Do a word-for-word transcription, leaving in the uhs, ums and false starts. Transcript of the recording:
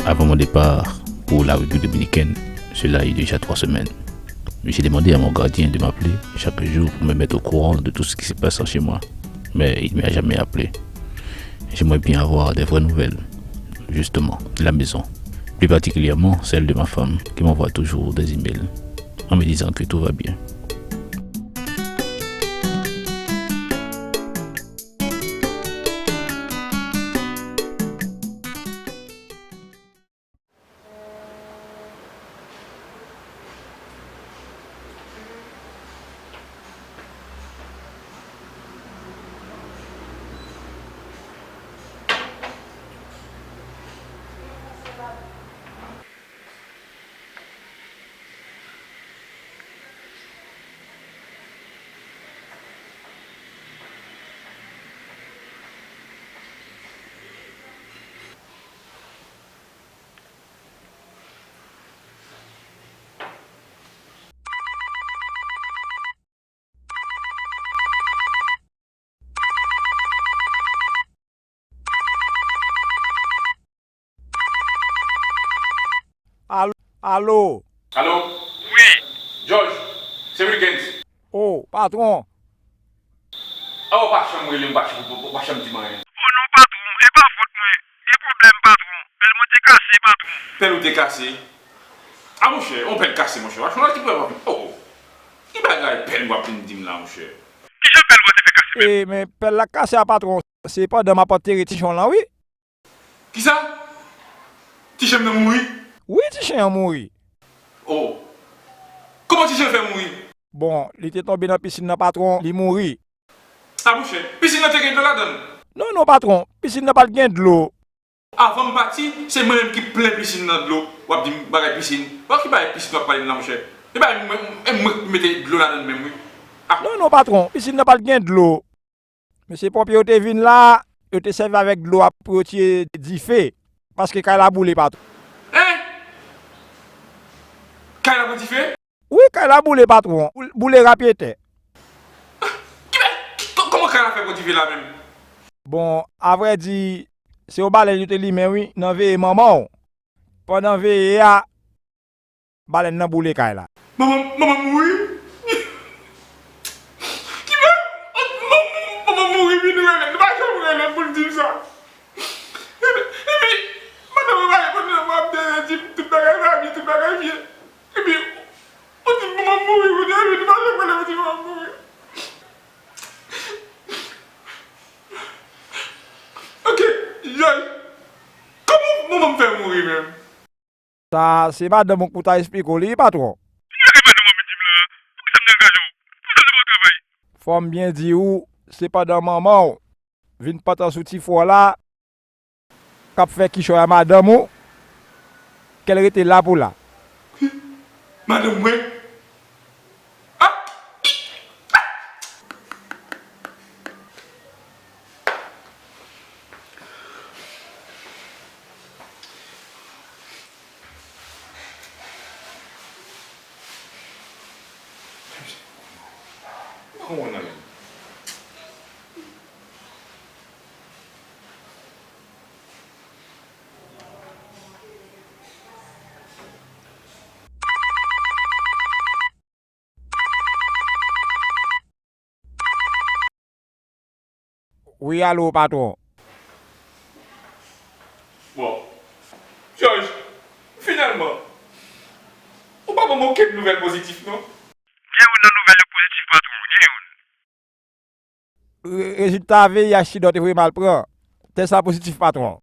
Avant mon départ pour la République dominicaine, cela est déjà trois semaines, j'ai demandé à mon gardien de m'appeler chaque jour pour me mettre au courant de tout ce qui se passe chez moi. Mais il ne m'a jamais appelé. J'aimerais bien avoir des vraies nouvelles, justement, de la maison, plus particulièrement celle de ma femme, qui m'envoie toujours des emails en me disant que tout va bien. Alo, alo. Alo? Wi. George, se Wilgens. Oh, patwon. A, ou pa janm rele m, ou pa, ou, ou, ou pa janm di m anyen. Oh non, patwon, e pa fòt mwen. E pwoblèm, patwon. Bèl mwen te kase, patwon. Pèl ou te kase? A, monchè, yon pèl kase, monchè. Patwon, la ki pwoblèm, patwon? Oh, oh. Ki bagay pèl w ap vin di m la, monchè? Kijan pèl mwen te fè kase menm? E, men pèl la kase a, patwon. Se pandan m ap antere ti chen w lan, wi. Kisa? Ti chen m nan mouri? Wi, ti chen an mouri. Oh. Kòman ti chen fè mouri? Bon, li te tonbe nan pisin nan, patwon, li mouri. A, monchè, pisin nan te gen dlo ladan l? Non, non, patwon, pisin nan pa t gen dlo. Avan m pati, se mwen menm ki plen pisin nan dlo. W ap di m bagay pisin. Bon, ki bagay pisin w ap pale m la, monchè? E bagay mwen, e mwen ki mete dlo ladan l menm, wi. A. Non, non, patwon, pisin nan pa t gen dlo. Mesye ponpye yo te vin la, yo te sèvi avèk dlo a pou yo tiye dife, paske kay la boule, patwon. Hein? Kay la pran dife? Wi, kay la boule, patwon. Boule rapyetè. Ki bè-, ki, kò-, kòman kay la fè pran dife la menm? Bon, avrèdi, se yon balèn yo te limen, wi, nan veye manman w. Pandan veye a, balèn nan boule kay la. Manman, manman mouri? Ki bè-, manman, manman mouri, vin rele m. Li pa janm rele m pou l di m sa. Epi, epi, madanm mwen pa reponn nan mwen ap dèyè di m tout bagay pa byen, tout bagay byen. Epi, ou di m manman m mouri, ou di, epi li pa janm rele m, ou di manman m mouri. Ok, Jòj, kòman manman m fè mouri menm? Sa, se madanm ou k pou ta esplike w li, patwon. Ki bagay madanm w ap di m la? Poukisa m te angaje w? Poukisa m te ba w travay? Fò m byen di w, se pandan manman w vin pantan sou ti fò la, k ap fè kichòy a madanm ou, kè l rete la pou la. Madanm mwen? Ah! Wi, alo, patwon. Bon. Jòj, finalman, ou pa ban m okenn nouvèl pozitif, non? Gen youn nan nouvèl yo pozitif, patwon, gen youn. Re-, rezilta V I H ti dòt te voye m al pran. Tès la pozitif, patwon.